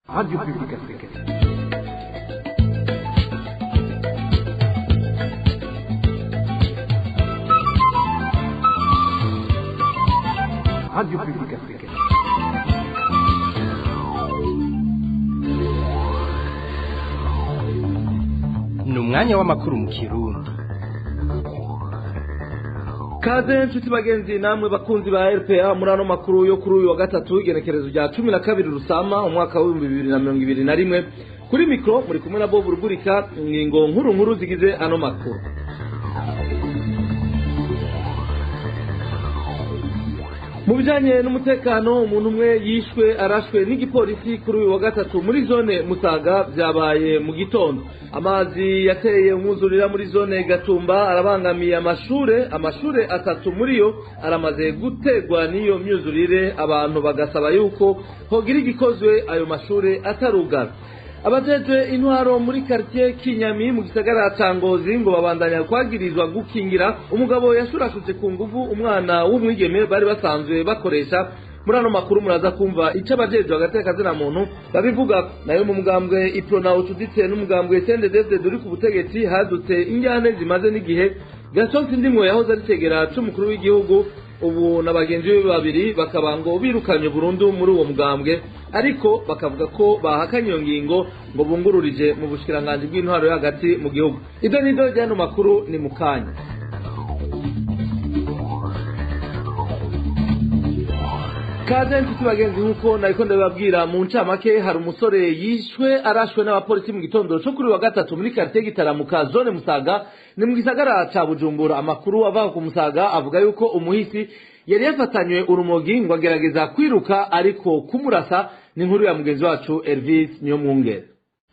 Radio Publique Africaine. Radio Publique Africaine. Ni umwanya w'amakuru mu Kirundi. Kaze nshuti bagenzi namwe bakunzi ba RPA muri ano makuru yo kuri uyu wa gatatu, igenekerezo rya 12 Rusama umwaka wa 2021. Kuri mikro muri kumwe na Bob Rugurika. Ingingo nkuru nkuru zigize ano makuru: Mu bijanye n'umutekano, umuntu umwe yishwe arashwe n'igipolisi kuri uyu wa gatatu muri zone Musaga, vyabaye mu gitondo. Amazi yateye umwuzurira muri zone Gatumba arabangamiye amashure atatu muri yo aramaze gutegwa n'iyo myuzurire, abantu bagasaba yuko hogira igikozwe ayo mashure atarugara. Abajejwe intwaro muri quartier Kinyami mu gisagara ca Ngozi ngo babandanya kwagirizwa gukingira umugabo yashurashuje ku nguvu umwana w'umwigeme bari basanzwe bakoresha. Muri ano makuru muraza kumva ico abajejwe agateka muntu babivuga. Nayo mu mugambwe Iprona ucuditse n'umugambwe CNDD-FDD uri ku butegetsi hadutse injyane zimaze n'igihe. Gaston Sindimwo yahoze ari cegera c'umukuru w'igihugu ubu na bagenzi be babiri bakaba ngo birukanye burundu muri uwo mugambwe, ariko bakavuga ko bahakanye iyo ngingo ngo bungururije mu bushikiranganji bw'intwaro yo hagati mu gihugu. Ibyo ni byo ry'ano makuru, ni mu kanya. Kaze nshuti bagenzi, nkuko nariko ndabibabwira mu ncamake, hari umusore yishwe arashwe n'abapolisi mu gitondo co kuri wa gatatu muri quartier Gitaramuka, zone Musaga, ni mu gisagara ca Bujumbura. Amakuru ava ku Musaga avuga yuko umuhisi yari yafatanywe urumogi ngo agerageza kwiruka ariko kumurasa. Ni inkuru ya mugenzi wacu Elvis Niyomwungere.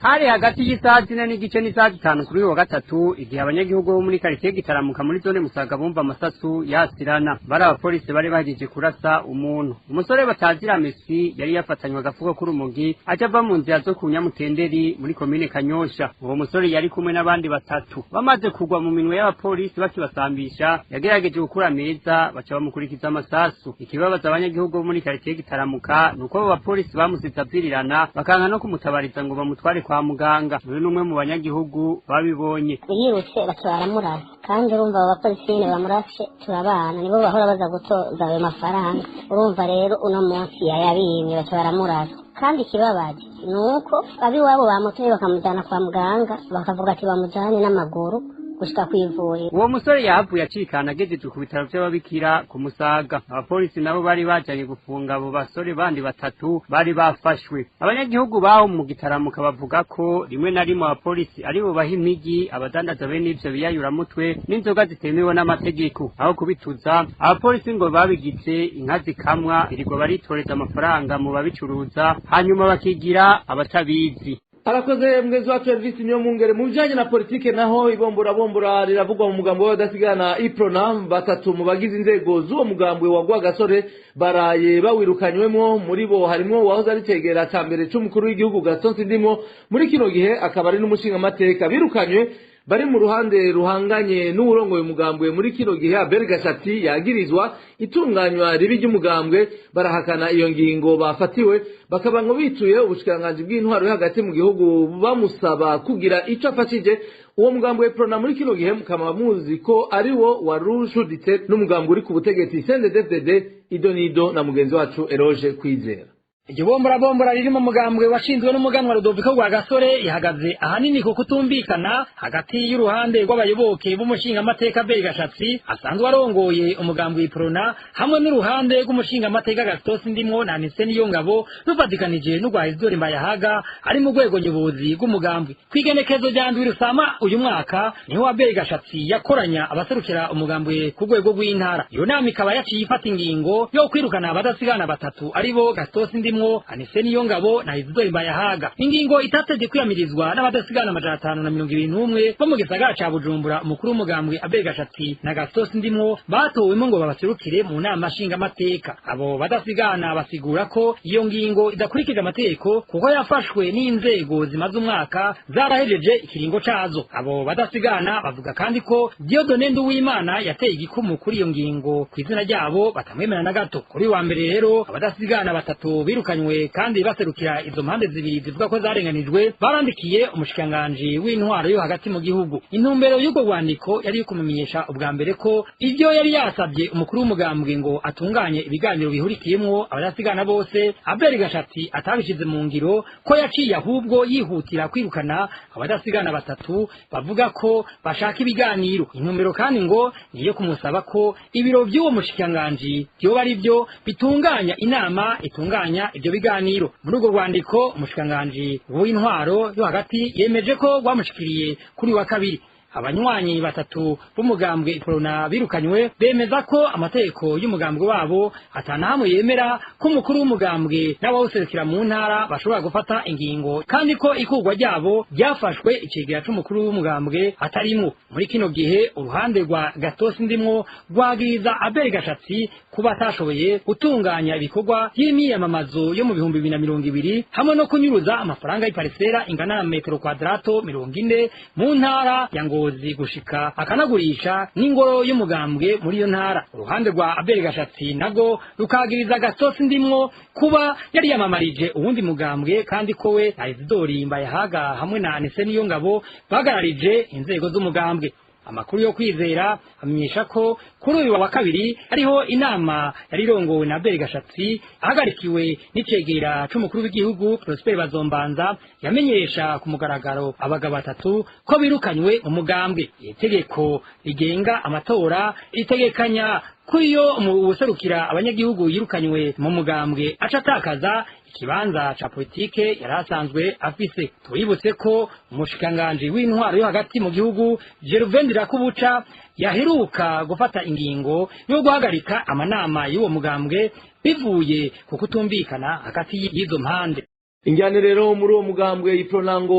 Hari hagati y'isaha 4:30 n'isaha 5 kuri uyu wa gatatu, igihe abanyagihugu bo muri quartier Gitaramuka muri zone Musaga bumva amasasu yasirana. Bari abapolisi bari bahejeje kurasa umuntu. Umusore batazira Messi yari yafatanywe agafuko k'urumogi aca ava mu nzira zo ku Nyamutenderi muri komine Kanyosha. Uwo musore yari kumwe n'abandi batatu. Bamaze kugwa mu minwe y'abapolisi bakibasambisha, yagerageje gukura meza baca bamukurikiza amasasu. Ikibabaza abanyagihugu bo muri quartier Gitaramuka nuko abo bapolisi bamusize avyirirana, bakanka no kumutabariza ngo bamutware kwa muganga. Uyu ni umwe mu banyagihugu babibonye. Yirutse baca baramurasa, kandi urumva abo bapolisi nyene bamurashe turabana, nibo bahora baza gutoza ayo mafaranga. Urumva rero uno munsi yayabimye baca baramurasa. Kandi ikibabaje ni uko abiwabo bamutumye bakamujana kwa muganga, bakavuga ati bamujane n'amaguru gushika kw'ivuriro. Uwo musore yahavuye acikana agejejwe ku bitaro vy'ababikira ku Musaga. Abapolisi nabo bari bajanye gufunga abo basore bandi batatu bari bafashwe. Abanyagihugu baho mu Gitaramuka bavuga ko rimwe na rimwe abapolisi ari bo baha impigi abadandaza bene ivyo biyayuramutwe n'inzoga zitemewe n'amategeko. Aho kubituza, abapolisi ngo babigize inka zikamwa, birirwa baritoreza amafaranga mu babicuruza, hanyuma bakigira abatabizi. Arakoze mwenzi wacu Elvis Niyomwungere. Mu bijanye na politike naho, ibombora riravugwa mu mugambo w'abadasigana Iprona. Batatu mu bagize inzego z'uwo mugambwe wa Rwagasore baraye bawirukanywemwo. Muri bo harimwo uwahoze ari cegera ca mbere c'umukuru w'igihugu Gaston Sindimwo, muri kino gihe akaba ari n'umushingamateka. Birukanywe bari mu ruhande ruhanganye n'uwurongoye umugambwe muri kino gihe, Abel Gashati, yagirizwa itunganywa ribi ry'umugambwe. Barahakana iyo ngingo bafatiwe, bakaba ngo bituye ubushikiranganji bw'intwaro yo hagati mu gihugu bamusaba kugira ico afashije. Uwo mugambwe Prona muri kino gihe mukaba muzi ko ari wo warushuditse n'umugambwe uri ku butegetsi CNDD-FDD. Idonido na mugenzi wacu Eroge Kwizera. Iryo bomborabombora riri mu mugambwe washinzwe n'umuganwa Rudoviko Rwagasore ihagaze ahanini ku kutumvikana hagati y'uruhande rw'abayoboke b'umushingamateka Abel Gashatsi asanzwe arongoye umugambwe Iprona, hamwe n'uruhande rw'umushingamateka Gaston Sindimwo na Anise Niyongabo rufatikanije n'urwa Isidore Mbayahaga ari mu rwego nyobozi rw'umugambwe. Kw'igenekerezo rya 7 Rusama uyu mwaka niho Abel Gashatsi yakoranya abaserukira umugambwe ku rwego rw'intara. Iyo nama ikaba yaciye ifata ingingo yo kwirukana abadasigana batatu, aribo Gaston Sindimwo, Anise Niyongabo na Isidore Mbayahaga. Ingingo itatevye kwiyamirizwa n'abadasigana 521 bo mu gisagara ca Bujumbura. Umukuru w'umugambwe Abel Gashatsi na Gaston Sindimwo batowemo ngo babaserukire mu nama nshingamateka. Abo badasigana basigura ko iyo ngingo idakurikije amategeko kuko yafashwe n'inzego zimaze umwaka zarahejeje ikiringo cazo. Abo badasigana bavuga kandi ko Dieudonne Nduwimana yateye igikumu kuri iyo ngingo ku izina ryabo batamwemera na gato. Kuri wa mbere rero abadasigana batatu biruka birukanywe kandi baserukira izo mpande zibiri zivuga ko zarenganijwe, barandikiye umushikiranganji w'intwaro yo hagati mu gihugu. Intumbero y'urwo rwandiko yari yo kumumenyesha ubwa mbere ko ibyo yari yasabye umukuru w'umugambwe ngo atunganye ibiganiro bihurikiyemwo abadasigana bose, Abel Gashatsi atabishize mu ngiro, ko yaciye ahubwo yihutira kwirukana abadasigana batatu bavuga ko bashaka ibiganiro. Intumbero kandi ngo niyo kumusaba ko ibiro by'uwo mushikiranganji byoba ari byo bitunganya inama itunganya ibyo biganiro. Muri urwo rwandiko umushikiranganji w'intwaro yo hagati yemeje ko rwamushikiriye kuri wa kabiri. Abanywanyi batatu b'umugambwe Iprona birukanywe bemeza ko amategeko y'umugambwe wabo atanahamwe yemera ko umukuru w'umugambwe n'abawuserukira mu ntara bashobora gufata ingingo, kandi ko ikurwa ryabo ryafashwe icegera c'umukuru w'umugambwe atarimwo. Muri kino gihe uruhande rwa Gatosi Ndimwo rwagiriza Abel Gashatsi kuba atashoboye gutunganya ibikorwa by'imyiyamamazo yo mu 2020 hamwe no kunyuruza amafaranga y'iparisera ingana na metero kwadrato 40 mu ntara ya Ngozi gushika akanagurisha n'ingoro y'umugambwe muri iyo ntara. Uruhande rwa Abel Gashatsi nago rukagiriza Gatosi Ndimwo kuba yari yamamarije uwundi mugambwe, kandi ko we na Isidori Mbayahaga hamwe na Anise Niyongabo bagararije inzego z'umugambwe. Amakuru yo kwizera amenyesha ko kuri uyu wa kabiri hariho inama yari irongowe na Abel Gashatsi ahagarikiwe n'icegera c'umukuru w'igihugu Prosper Bazombanza, yamenyesha ku mugaragaro abagabo batatu ko birukanywe umugambwe. Itegeko rigenga amatora ritegekanya ko iyo uwuserukira abanyagihugu yirukanywe mu mugambwe aca atakaza ikibanza ca politike yari asanzwe afise. Twibutse ko umushikiranganji w'intwaro yo hagati mu gihugu Gervain Ndirakubuca yaheruka gufata ingingo yo guhagarika amanama y'uwo mugambwe bivuye ku kutumvikana hagati y'izo mpande. Injyane rero muri uwo mugambwe Iprona ngo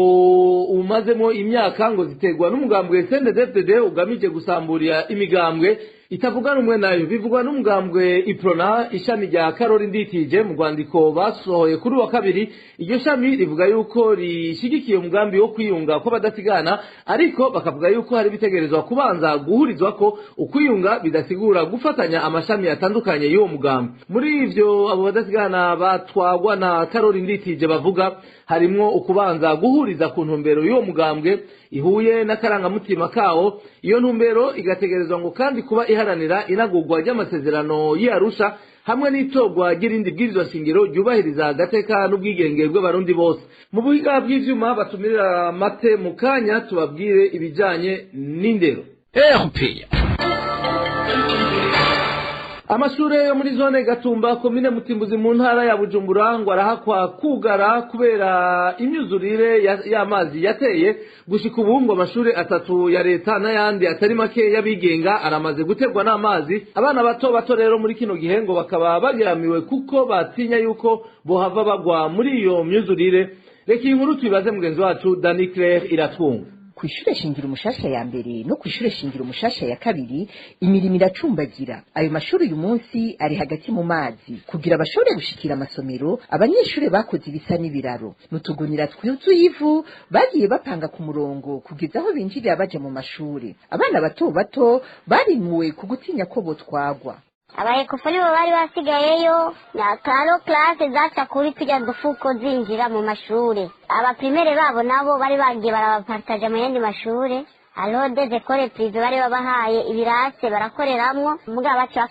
umazemo imyaka ngo ziterwa n'umugambwe CNDD-FDD ugamije gusamburira imigambwe itavuga rumwe nayo. Bivugwa n'umugambwe Iprona ishami rya Karori Nditije mu rwandiko basohoye kuri wa kabiri. Iryo shami rivuga yuko rishigikiye umugambi wo kwiyunga kw'abadasigana, ariko bakavuga yuko hari bitegerezwa kubanza guhurizwa ko ukwiyunga bidasigura gufatanya amashami atandukanye y'uwo mugambi. Muri ivyo abo badasigana batwagwa na Karori Nditije bavuga harimwo ukubanza guhuriza ku ntumbero y'uwo mugambwe ihuye n'akarangamutima kawo. Iyo ntumbero igategerezwa ngo kandi kuba iharanira inagurwa ry'amasezerano y'Arusha hamwe n'itorwa ry'irindi bwirizwa shingiro ryubahiriza agateka n'ubwigenge bw'abarundi bose. Mu buhiga bw'ivyuma batumirira mate mu kanya tubabwire ibijanye n'indero. Amashure yo muri zone Gatumba komine Mutimbuzi mu ntara ya Bujumbura ngo arahakwa kugara kubera imyuzurire y'amazi yateye. Gushika ubu ngo amashure atatu ya leta n'ayandi atari make y'abigenga aramaze guterwa n'amazi. Abana bato bato rero muri kino gihe ngo bakaba bageramiwe kuko batinya yuko bohava bagwa muri iyo myuzurire. Reka iyi nkuru tuyibaze mugenzi wacu Dani Claire Iratwunga. Kw'ishure shingiro Umushasha ya mbere no kw'ishure shingiro Umushasha ya kabiri imirimo iracumbagira. Ayo mashuri uyu munsi ari hagati mu mazi. Kugira bashobore gushikira amasomero, abanyeshure bakoze ibisa n'ibiraro n'utugunira twuzuye ivu bagiye bapanga ku murongo kugeza aho binjirira baja mu mashuri. Abana bato bato barimuwe ku gutinya ko botwagwa. Abahekofu nibo bari basigayeyo na karo classe zaca kuri tujya dufuko zinjira mu mashure. Abaprimere babo nabo bari bagiye barabapartaje mu yandi mashure. Hariho des écoles privées bari babahaye ibirase barakoreramwo, mugabo baca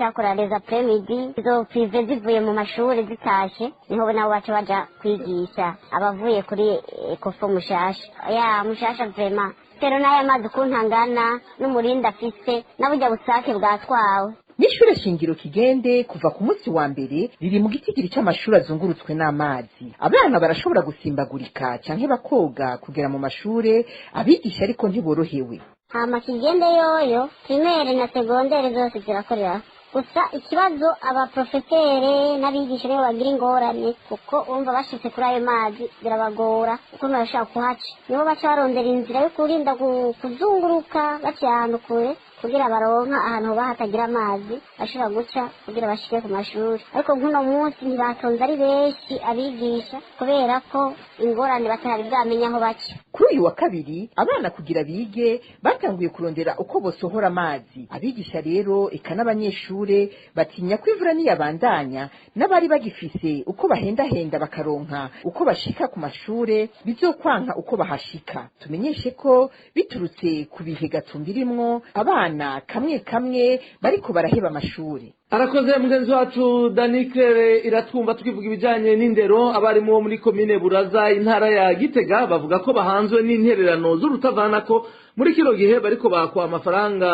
bakora les après-midi. Izo privé zivuye mu mashure zitashe niho nabo baca baja kwigisha abavuye kuri ekofo Mushasha. Ya Mushasha vraiment rero n'aya mazi ukuntu angana n'umurinda afise n'aburya busake bwatwawe. N'ishure shingiro Kigende kuva ku munsi wa mbere riri mu gitigiri c'amashuri azungurutswe n'amazi. Abana barashobora gusimbagurika canke bakoga kugera mu mashure, abigisha ariko ntiborohewe. Hama Kigende yoyo primaire na secondaire zose zirakorera, gusa ikibazo abaprofesere n'abigisha nibo bagira ingorane, kuko urumva bashitse kuri ayo mazi birabagora ukuntu bashobora kuhaca. Nibo baca barondera inzira yo kurinda kuzunguruka baciye ahantu kure Kugira baronka ahantu hoba hatagira amazi bashobora guca kugira bashike ku mashuri. Ariko nk'uno munsi ntibatonze ari benshi abigisha, kubera ko ingorane batari bwamenye aho baca. Kuri uyu wa kabiri, abana kugira bige batanguye kurondera uko bosohora amazi. Abigisha rero eka n'abanyeshure batinya ko imvura niyabandanya, n'abari bagifise uko bahendahenda bakaronka uko bashika ku mashure bizokwanka uko bahashika. Tumenyeshe ko biturutse ku bihe Gatumba irimwo, abana kamwe kamwe bariko baraheba amashure. Arakoze mugenzi wacu Dani Claire Iratwumva. Tukivuga ibijanye n'indero, abarimu bo muri komine Buraza, intara ya Gitega, bavuga ko bahanzwe n'intererano z'urutavanako. Muri kino gihe bariko bakwa amafaranga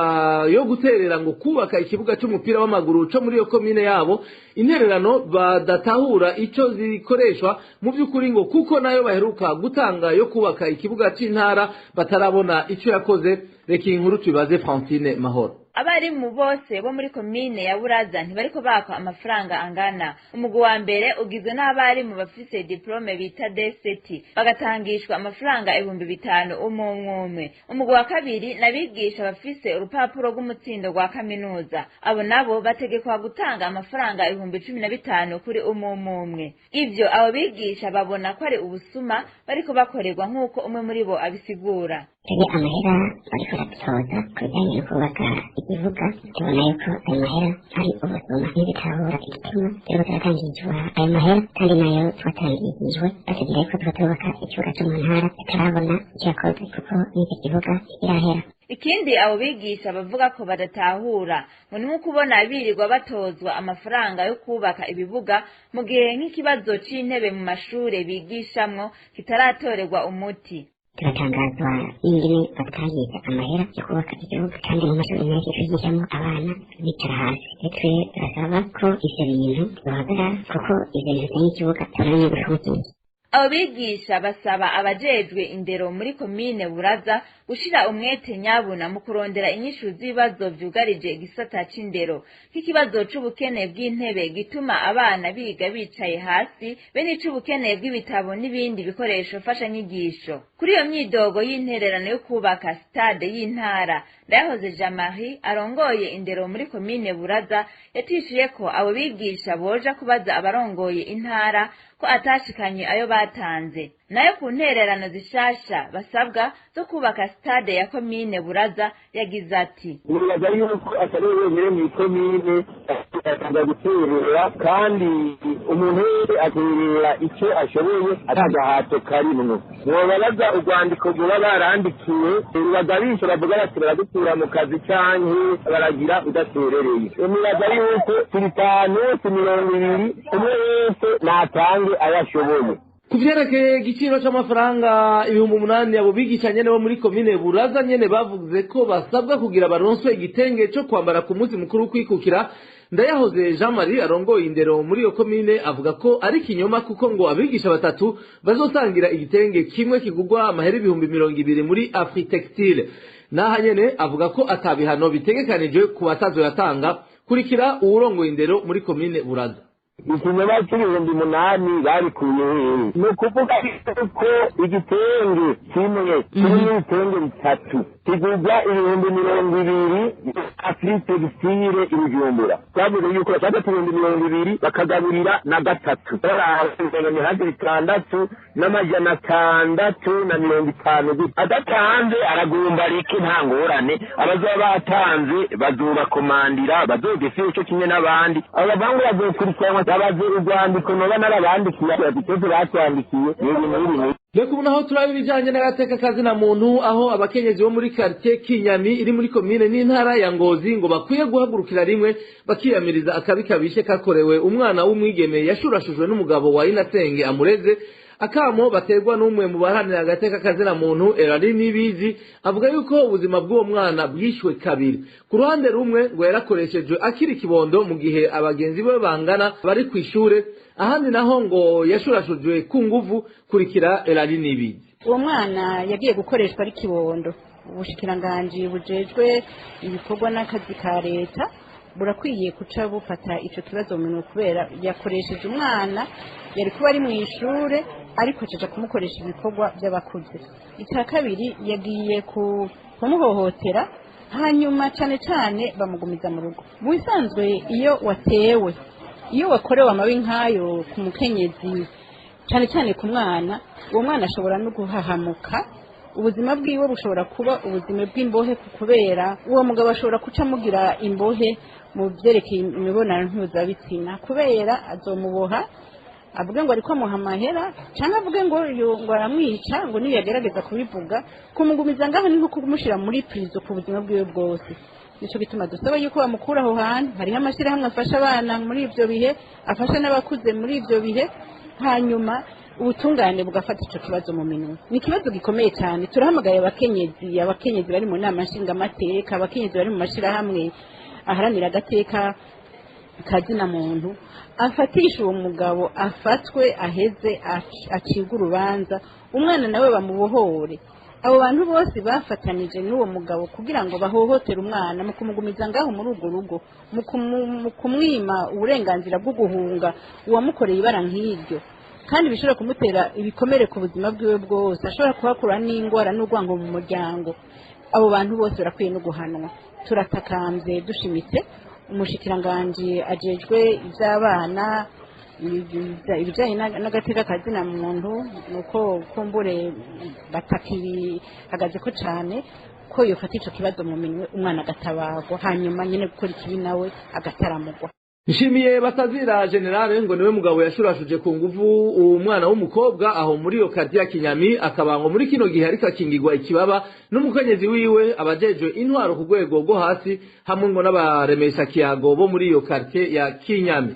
yo guterera ngo kubaka ikibuga c'umupira w'amaguru co muri iyo komine yabo, intererano badatahura ico zikoreshwa mu by'ukuri, ngo kuko nayo baheruka gutanga yo kubaka ikibuga c'intara batarabona ico yakoze. Reka iyi nkuru tubibaze Francine Mahoro. Abarimu bose bo muri komine ya Buraza ntibariko bakwa amafaranga angana. Umugwi wa mbere ugizwe n'abarimu bafise diplome bita D7, bagatangishwa amafaranga 5000 umwe umwe. Umugwi wa kabiri n'abigisha bafise urupapuro rw'umutsindo rwa kaminuza. Abo nabo bategekwa gutanga amafaranga 15,000 kuri umwe umwe. Ivyo abo bigisha babona ko ari ubusuma bariko bakorerwa, nk'uko umwe muri bo abisigura. Twebwe amahera bariko baradutoza ku bijyanye no kubaka ikibuga, tubona yuko ayo mahera ari ubusuma. Ntibitahura igituma turiko turatangishwa ayo mahera, kandi nayo twatangishijwe batubwira yuko turiko turubaka ikibuga co mu ntara, tutarabona ico yakoze, kuko n'icyo kibuga kirahera. Ikindi abo bigisha bavuga ko badatahura ngo ni nko kubona birirwa batozwa amafaranga yo kubaka ibibuga, mu gihe nk'ikibazo c'intebe mu mashure bigishamwo kitaratorerwa umuti. Turatangazwa n'ingene batangiza amahera yo kubaka ikibuga, kandi mu mashuri menshi twigishamo abana bicara hasi. Twe turasaba ko ivyo bintu bohagarara, kuko ivyo bintu bijanye n'ikibuga tubona gushumukiye. Abo bigisha basaba abajejwe indero muri komine Buraza gushira umwete nyabuna mu kurondera inyishu z'ibibazo vyugarije igisata c'indero, nk'ikibazo c'ubukene bw'intebe gituma abana biga bicaye hasi, be n'ic'ubukene bw'ibitabo n'ibindi bikoresho mfashanyigisho. Kuri iyo myidogo y'intererano yo kubaka stade y'intara, Ndayahoze Jean Marie arongoye indero muri komine Buraza yatishuye ko abo bigisha boja kubaza abarongoye intara, ko atashikanye ayo batanze. Nayo ku ntererano zishasha basabwa zo kubaka stade ya komine Buraza, yagize ati: Nibaza yuko atari wenyine mu ikomine akaza guterera, kandi umuntu wese aterera icyo ashoboye, atagahato karimwo. Mwobabaza urwandiko rwoba barandikiwe rubagabisha, bavuga bati baragukura mu kazi canke baragira udaterereye. Nibaza yuko si bitanu, si 20, umwe wese natange ayo ashoboye. Ku vyerekeye igiciro c'amafaranga 8000 abo bigisha nyene bo muri komine Buraza nyene bavuze ko basabwa kugira baronswe igitenge co kwambara ku munsi mukuru wo kwikukira, Ndayahoze Jean Marie arongoye indero muri iyo komine avuga ko ari ikinyoma, kuko ngo abigisha batatu bazosangira igitenge kimwe kigurwa amahera 20,000 muri Afritextile. Naha nyene avuga ko atabihano bitegekanijwe ku batazoyatanga. Kurikira uwurongoye indero muri komine Buraza. Ikinyoma c'8000 babikuye hehe? Ni ukuvuga ko igitenge kimwe kirimo ibitenge bitatu kigurwa 20,000 Afritextile i Bujumbura. Twavuze yuko bashaka 20,000, bakagaburira na gatatu, ni hafi 6650 gusa. Adatanze aragumba arike, nta ngorane. Abazoba batanze bazobakomandira, bazogefire ico kimwe n'abandi. Abo bavangu bazokurikiranwa, babaze urwandiko noba narabandikiye, ati batwandikiye ni ibintu n'ibintu. Reka ubu naho turaba ibijyanye n'agateka kazina muntu, aho abakenyezi bo muri quartier Kinyami iri muri komine n'intara ya Ngozi ngo bakwiye guhagurukira rimwe bakiyamiriza akabi kabishe kakorewe umwana w'umwigeme yashurashujwe n'umugabo wa Inasenge amureze. Akamo baterwa n'umwe mu baharanira agateka kazina muntu, Erari Nibizi, avuga yuko ubuzima bw'uwo mwana bwishwe kabiri. Ku ruhande rumwe ngo yarakoreshejwe akiri kibondo mu gihe abagenzi be bangana bari ku ishure, ahandi naho ngo yashurashujwe ku nguvu. Kurikira Erari Nibizi. Uwo mwana yagiye gukoreshwa ari kibondo. Ubushikiranganji bujejwe ibikorwa n'akazi ka leta burakwiye kuca bufata ico kibazo mu minwe, kubera yakoresheje umwana yari kuba ari mu ishure, ariko acaja kumukoresha ibikorwa by'abakuze. Icya kabiri, yagiye kumuhohotera. Hanyuma cyane cyane bamugumiza mu rugo. Mu bisanzwe iyo watewe, iyo wakorewe amabi nk'ayo ku mukenyezi, cyane cyane ku mwana, uwo mwana ashobora no guhahamuka, ubuzima bwiwe bushobora kuba ubuzima bw'imbohe, kubera uwo mugabo ashobora kuca amugira imbohe mu byerekeye imibonano mpuzabitsina, kubera azomuboha avuge ngo ariko amuha amahera, cyangwa avuge ngo ngo aramwica, ngo niyo yagerageza kubivuga. Kumugumiza ngaho ni nko kumushyira muri prison ku buzima bwiwe bwose. Nicyo gituma dusaba yuko bamukura aho hantu. Hariho amashyirahamwe afasha abana muri ibyo bihe, afasha n'abakuze muri ibyo bihe, hanyuma ubutungane bugafata icyo kibazo mu minwe. Ni ikibazo gikomeye cyane. Turahamagaye abakenyezi, abakenyezi bari mu nama nshingamateka, abakenyezi bari mu mashyirahamwe aharanira agateka kazina muntu, afatisha uwo mugabo, afatwe, aheze acibwe urubanza, umwana nawe bamubohore. Abo bantu bose bafatanije n'uwo mugabo kugira ngo bahohotere umwana mu kumugumiza ngaho muri urwo rugo, mu kumwima uburenganzira bwo guhunga uwamukoreye ibara nk'iryo, kandi bishobora kumutera ibikomere ku buzima bwiwe bwose, ashobora kuhakura n'indwara n'urwango mu muryango. Abo bantu bose barakwiye no guhanwa. Turatakambye dushimitse umushikiranganji ajejwe iby'abana, ibijyanye n'agateka kazina muntu, nuko kumbure batakibihagaze ko cyane, ko yofata ico kibazo mu minwe, umwana agatabarwa, hanyuma nyine gukora ikibi nawe agataramugwa. Nshimiye batazira generale ngo niwe mugabo yashurashuje ku nguvu uwo mwana w'umukobwa aho muri iyo kadi ya Kinyami, akaba ngo muri kino gihe ariko akingirwa ikibaba n'umukenyezi wiwe, abajejwe intwaro ku rwego rwo hasi, hamwe ngo n'abaremesha kiyago bo muri iyo quartier ya Kinyami.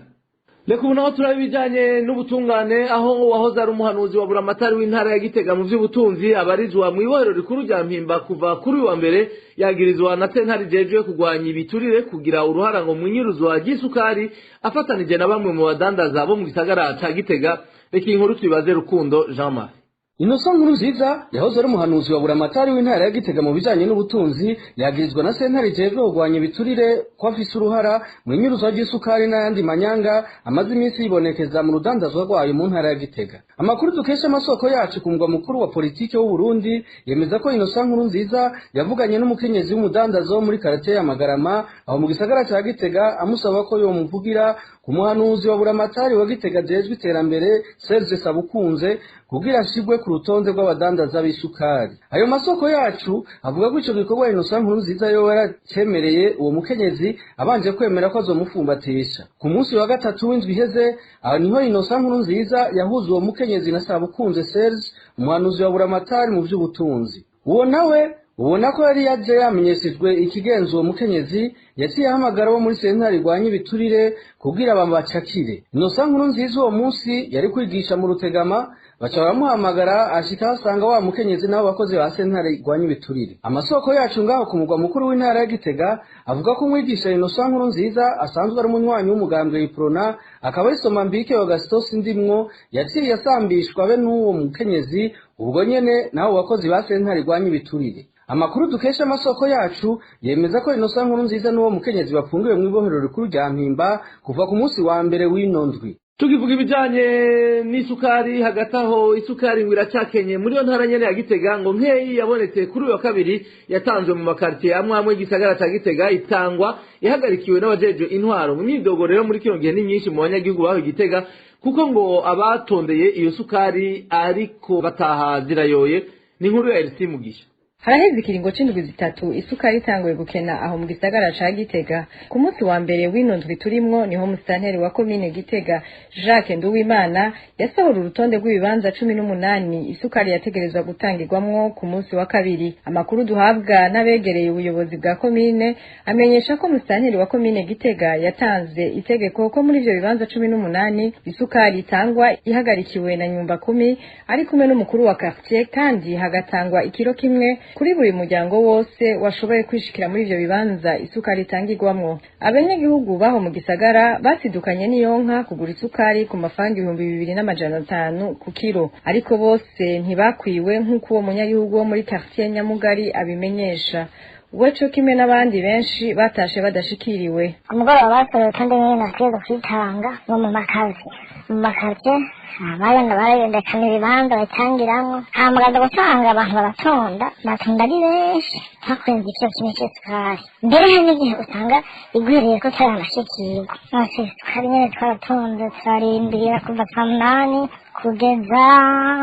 Reka ubu naho turaba ibijyanye n'ubutungane, aho uwahoze ari umuhanuzi wa Buramatari w'intara ya Gitega mu by'ubutunzi abarizwa mu ibohero rikuru rya Mpimba kuva kuri uyu wa mbere, yagirizwa na sentare ijejwe kurwanya ibiturire kugira uruhara ngo mu inyuruzwa ry'isukari afatanije na bamwe mu badandaza bo mu gisagara ca Gitega. Reka iyi nkuru tuyibaze Rukundo Jean Marie. Innocent Nkurunziza yahoze ari umuhanuzi wa Buramatari w'intara ya Gitega mu bijanye n'ubutunzi, yagirizwa na sentare ijejwe kurwanya ibiturire ko afise uruhara mu inyuruzwa ry'isukari n'ayandi manyanga amaze iminsi yibonekeza mu rudandazwa rwayo mu ntara ya Gitega. Amakuru dukesha amasoko yacu ku mugwa mukuru wa politike w'u Burundi yemeza ko Innocent Nkurunziza yavuganye n'umukenyezi w'umudandazo wo muri quartier ya Magarama aho mu gisagara ca Gitega, amusaba ko yomuvugira ku muhanuzi wa Buramatari wa Gitega ajejwe iterambere, Serge Sabukunze, kugira ashigwe ku rutonde rw'abadandaza b'isukari. Ayo masoko yacu avuga ko ico gikorwa Innocent Nkurunziza yoba yaracemereye uwo mukenyezi abanje kwemera ko azomufumbatisha. Ku munsi wa gatatu w'indwi iheze, aho niho Innocent Nkurunziza yahuza uwo mukenyezi na Sabukunze Serge, umuhanuzi wa Buramatari mu vy'ubutunzi. Uwo nawe ubona ko yari yaje yamenyeshejwe ikigenza uwo mukenyezi, yaciye ahamagara bo muri sentare irwanya ibiturire kugira bamubacakire. Innocent Nkurunziza uwo munsi yari kwigisha mu Rutegama, baca baramuhamagara, ashika asanga wa mukenyezi n'abo bakozi ba sentare irwanya ibiturire. Amasoko yacu ngaho ku mugwa mukuru w'intara ya Gitega avuga ko umwigisha Innocent Nkurunziza asanzwe ari umunywanyi w'umugambwe Iprona, akaba ari Somambike wa Gaston Sindimwo, yaciye asambishwa be n'uwo mukenyezi ubwo nyene n'abo bakozi ba sentare irwanya ibiturire. Amakuru dukesha amasoko yacu yemeza ko Innocent Nkurunziza n'uwo mukenyezi bafungiwe mu ibohero rikuru rya Mpimba kuva ku munsi wa mbere w'ino ndwi. Tukivuga ibijanye n'isukari, hagati aho isukari ngo iracyakenye muri iyo ntara nyene ya Gitega. Ngo nkeyi yabonetse kuri uyu wa kabiri yatanzwe mu makartier amwe amwe y'igisagara ca Gitega, itangwa ihagarikiwe n'abajejwe intwaro. Mu myidogo rero muri kino gihe ni myinshi mu banyagihugu baho Gitega, kuko ngo abatondeye iyo sukari ariko bataha zirayoye. Ni inkuru ya Elsie Mugisha. Haraheze ikiringo c'indwi 3 isukari itanguye gukena aho mu gisagara ca Gitega. Ku munsi wa mbere w'ino ndwi turimwo niho musitanteri wa komine Gitega, Jacques Nduwimana, yasohora urutonde rw'ibibanza 18 isukari yategerezwa gutangirwamwo ku munsi wa kabiri. Amakuru duhabwa n'abegereye ubuyobozi bwa komine amenyesha ko musitanteri wa komine Gitega yatanze itegeko ko muri ivyo bibanza 18 isukari itangwa ihagarikiwe na nyumba kumi ari kumwe n'umukuru wa quartier, kandi hagatangwa ikiro kimwe kuri buri muryango wose washoboye kwishikira muri ivyo bibanza isukari itangirwamwo. Abanyagihugu baho mu gisagara basidukanye n'iyonka kugura isukari ku mafaranga 2500 ku kiro, ariko bose ntibakwiwe nk'uko uwo munyagihugu wo muri quartier Nyamugari abimenyesha. We co kimwe n'abandi benshi batashe badashikiriwe. Ku mugoroba basohoye urutonde nyene nakwiye kwitanga ngo mu makazi mu makazi abagenda barayendekana ibibanza batangiramwo, hama ukaza gusanga abantu baratonda, batonda ari benshi hakurenza ikiro kimwe c'isukari. Mbere hari n'igihe usanga igwiriye ko utaranashikirwa. Nonse isukari nyene twaratonze turarindira kuva saa 8 kugeza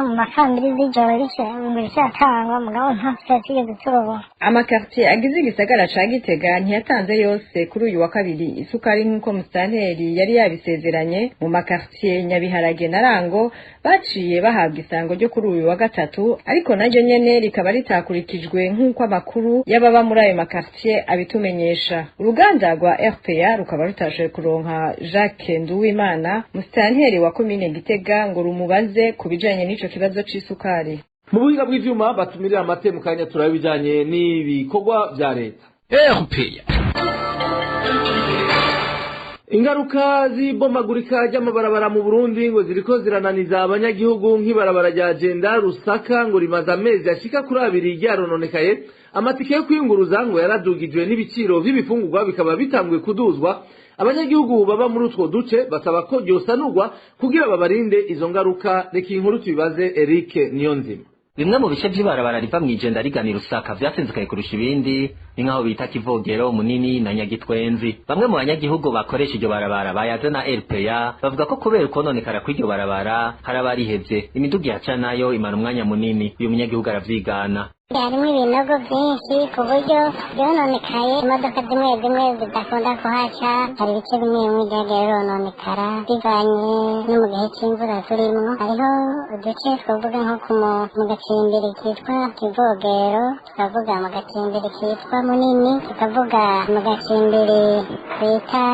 mu ma 2 z'ijoro rikiratangwa, mugabo nta sukari twigeze turonka. Amakartier agize igisagara ca Gitega ntiyatanze yose kuri uyu wa kabiri isukari nk'uko musitanteri yari yabisezeranye. Mu makartier Nyabiharage na Rango baciye bahabwa isango ryo kuri uyu wa gatatu, ariko naryo nyene rikaba ritakurikijwe nk'uko amakuru y'ababa muri ayo makartier abitumenyesha. Uruganda rwa RPA rukaba rutashoboye kuronka Jacques Nduwimana, musitanteri wa komine Gitega, ngo rumubaze ku bijanye n'ico kibazo c'isukari. Mu buhinga bw'ivyuma batumirira amate mu kanya turaba ibijanye n'ibikorwa vya leta. RPA. Ingaruka z'ibomagurika ry'amabarabara mu Burundi ngo ziriko zirananiza abanyagihugu, nk'ibarabara rya Jenda Rusaka ngo rimaze amezi ashika kuri 2 ryarononekaye. Amatike yo kwiyunguruza ngo yaradugijwe n'ibiciro vy'ibifungurwa bikaba bitanguye kuduzwa. Abanyagihugu baba muri utwo duce basaba ko ryosanurwa kugira babarinde izo ngaruka. Reka inkuru tubibaze Eric Niyonzima. Bimwe mu bice by'ibarabara riva mw'Ijenda rigana Rusaka vyasinzikaye kurusha ibindi ni nk'aho bita Kivogero, Munini na Nyagitwenzi. Bamwe mu banyagihugu bakoresha iryo barabara bayaze na RPA bavuga ko kubera ukononekara kw'iryo barabara hari abarihevye, imiduga ihaca nayo imara umwanya munini. Uyu munyagihugu aravyigana. Harimo ibinogo byinshi ku buryo byononekaye, imodoka zimwe zimwe zidakunda kuhaca. Hari ibice bimwe bimwe byagiye birononekara bivanye no mu gihe cy'imvura turimo. Hariho uduce twavuga nko mu gacimbiri kitwa Kivogero, tukavuga mu gacimbiri kitwa Munini, tukavuga mu gacimbiri twita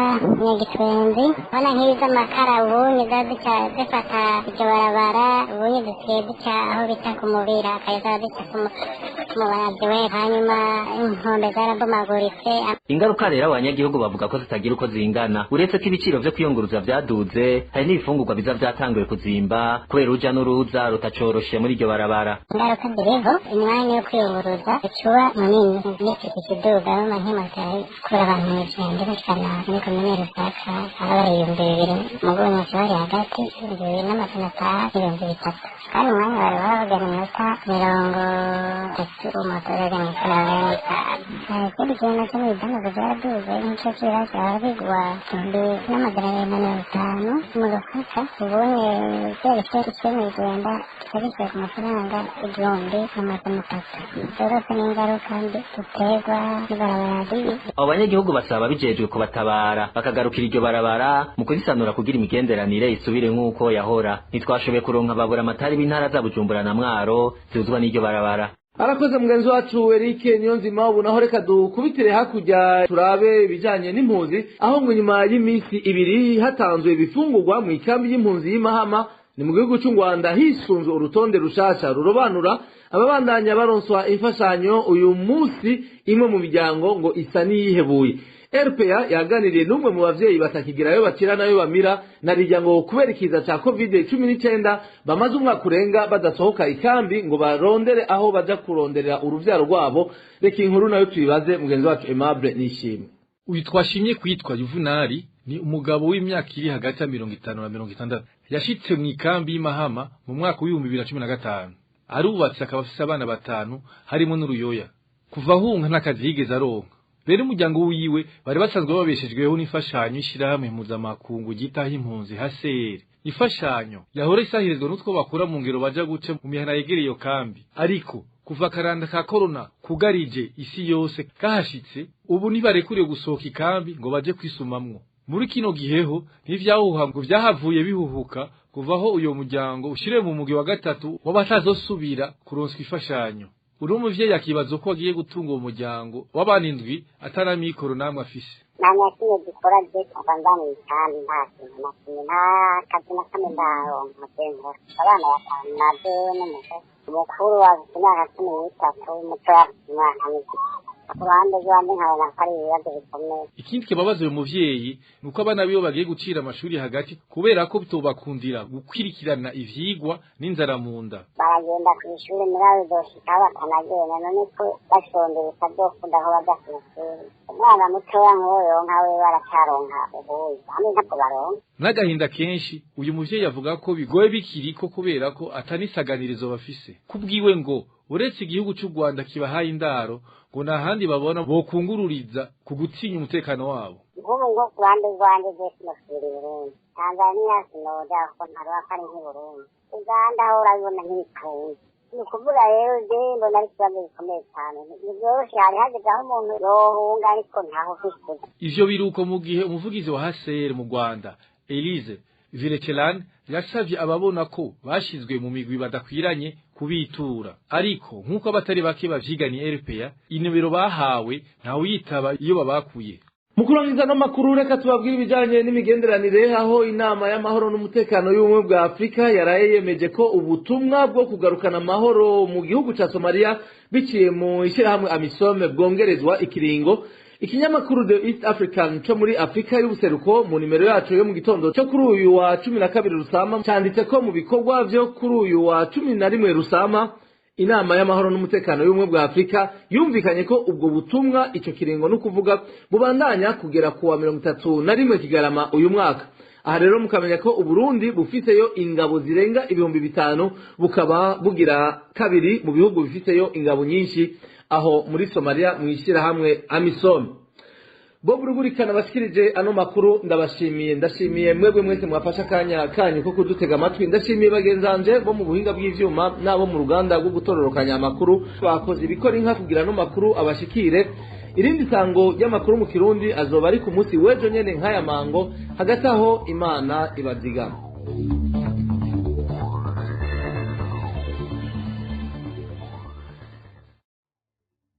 Nyagitwenzi. Ubona nk'ibi z'amakara ubunye ziba zifata iryo barabara, ubunye dusigaye duca aho bita ku Mubira, akaba duca ku mubarazi we, hanyuma inkombe zarabomaguritse. Ingaruka rero abanyagihugu bavuga ko zitagira uko zingana. Uretse ko ibiciro vyo kwiyunguruza vyaduze, hari n'ibifungurwa biza vyatanguye kuzimba kubera uruja n'uruza rutacoroshe muri iryo barabara. Ingaruka ziriho, umwanya wo kwiyunguruza ucuba munini, n'ipikipiki iduga bama nk'imotari kura abantu mw'Ijenda bashikana muri komine Rusaka aho bari 2000, mugo muci bari hagati 2500 3000, kandi umwanya wari wabagana iminota 30 moto iragana 50. Ikindi kintu nacyo ni ibidandazwa byaraduze, nk'ico kira cyaba bigwa 2250 mu Rusaka, ubonye bya bice icyo mw'Ijenda kikaba ku mafaranga 1300. Zose ni ingaruka mbi ziterwa n'ibarabara ribi. Abo banyagihugu basaba bijejwe kubatabara bakagarukira iryo barabara mu kurisanura kugira imigenderanire isubire nk'uko yahora. Ntitwashoboye kuronka babura amatari b'intara za Bujumbura na Mwaro zihuzwa n'iryo barabara. Arakoze mugenzi wacu Eric Niyonzima. Ubu naho reka dukubitire hakurya turabe ibijanye n'impunzi, aho ngo nyuma y'iminsi 2 hatanzwe ibifungurwa mu ikambi y'impunzi y'Imahama ni mu gihugu cy'u Rwanda, hisunzwe urutonde rushasha rurobanura ababandanya baronswa imfashanyo. Uyu munsi imwe mu miryango ngo isa n'iyihebuye. RPA yaganiriye n'umwe mu bavyeyi batakigirayo bakira nayo bamira na rijya ngo kubera ikiza ca COVID-19 bamaze umwaka urenga badasohoka ikambi ngo barondere aho baja kuronderera uruvyaro rwabo. Reka inkuru nayo tuyibaze mugenzi wacu Aimable Nishimwe. Uyu twashimye kwitwa Yuvunari ni umugabo w'imyaka iri hagati ya 50 na 60. Yashitse mu ikambi y'Imahama mu mwaka w'ibihumbi 2015. Arubatse akaba afise abana 5 harimo n'uruyoya. Kuva ahunga ntakazi yigeze aronka. Rero umuryango wiwe bari basanzwe babeshejweho n'imfashanyo ishirahamwe mpuzamakungu ryitaho impunzi HCR. Imfashanyo yahora isahirizwa n'utwo bakura mu ngero baja guca mu mihana yegereye iyo kambi. Ariko kuva karanda ka corona kugarije isi yose kahashitse, ubu ntibarekuriye gusohoka ikambi ngo baje kwisumamwo. Muri kino giheho ntivyahuha ngo vyahavuye bihuhuka kuvaho uyo muryango ushire mu mugi wa gatatu w'abatazosubira kuronswa ifashanyo. Uri umuvyeyi akibaza uko agiye gutunga uwo muryango w'abana 7 ataramikoro namwe afise. Nta kimwe dukora je kuva nza mw'ikambi, nta kintu na kimwe, nta kazi na kamwe ndaronka je nkora. Abana 5 navyo n'umugore mukuru afite imyaka 13, mutoya afite imyaka 4. Ku ruhande rw'iwanje nkabona ko ari ibibazo bikomeye. Ikindi kibabaza uyu muvyeyi ni uko abana biwe bagiye gucira amashuri hagati kubera ko bitobakundira gukwirikirana ivyigwa n'inzara mu nda. Baragenda kw'ishure muri abo bizoshika bakanagenda, none ko bashonje bitazokunda aho baja kw'ishure. Umwana mutoya nk'uwo yonka wewe aracaronka ubuyi, bamwe ntabwo baronka. N'agahinda kenshi uyu muvyeyi avuga ko bigoye bikiriko kubera ko atanisaganirizo bafise. Kubwiwe ngo uretse igihugu c'u Rwanda kibahaye indaro, ngo nta handi babona bokungururiza ku gutinya umutekano wabo. Nk'ubu ngo ku ruhande rwanjye je sinosubira i Burundi, Tanzania sinoja kuko ntaroba ko ari nk'i Burundi, Uganda ho urabibona ntibikunda. Ni ukuvuga rero je mbona ari ikibazo gikomeye cane, ntivyoroshe, hari hageze aho umuntu yohunga ariko ntaho ufise. Ivyo biruko mu gihe umuvugizi wa HCR mu Rwanda Elise Virekelan yasavye ababona ko bashizwe mu migwi badakwiranye kubitura, ariko nk'uko abatari bake bavyiganiye RPA, inomero bahawe ntawuyitaba iyo babakuye. Mu kurangiza no makuru, reka tubabwire ibijanye n'imigenderanire, aho inama y'amahoro n'umutekano y'ubumwe bwa Afurika yaraye yemeje ko ubutumwa bwo kugarukana amahoro mu gihugu ca Somalia biciye mu ishyirahamwe AMISOM bwongerezwa ikiringo. Ikinyamakuru The East African co muri Afrika y'ubuseruko mu nimero yaco yo mu gitondo co kuri uyu wa 12 Rusama canditse ko mu bikorwa vyo kuri uyu wa 11 Rusama inama y'amahoro n'umutekano y'ubumwe bwa Afrika yumvikanye ko ubwo butumwa ico kiringo no kuvuga bubandanya kugera ku wa 31 Kigarama uyu mwaka. Aha rero mukamenya ko Uburundi bufiseyo ingabo zirenga 5000, bukaba bugira kabiri mu bihugu bifiseyo ingabo nyinshi aho muri Somalia mwishira hamwe AMISOM. Bob Rugurikana bashikirije ano makuru, ndabashimiye, ndashimiye mwebwe mwese mwafasha akanya kanyu ko kudutega amatwi, ndashimiye bagenzanje bo mu buhinga bw'ivyuma n'abo mu ruganda rwo gutororokanya amakuru bakoze ibikora inka kugira ano makuru abashikire. Irindi sango ry'amakuru mu Kirundi azoba ari ku munsi w'ejo nyene nk'aya mango. Hagati aho Imana ibazigama.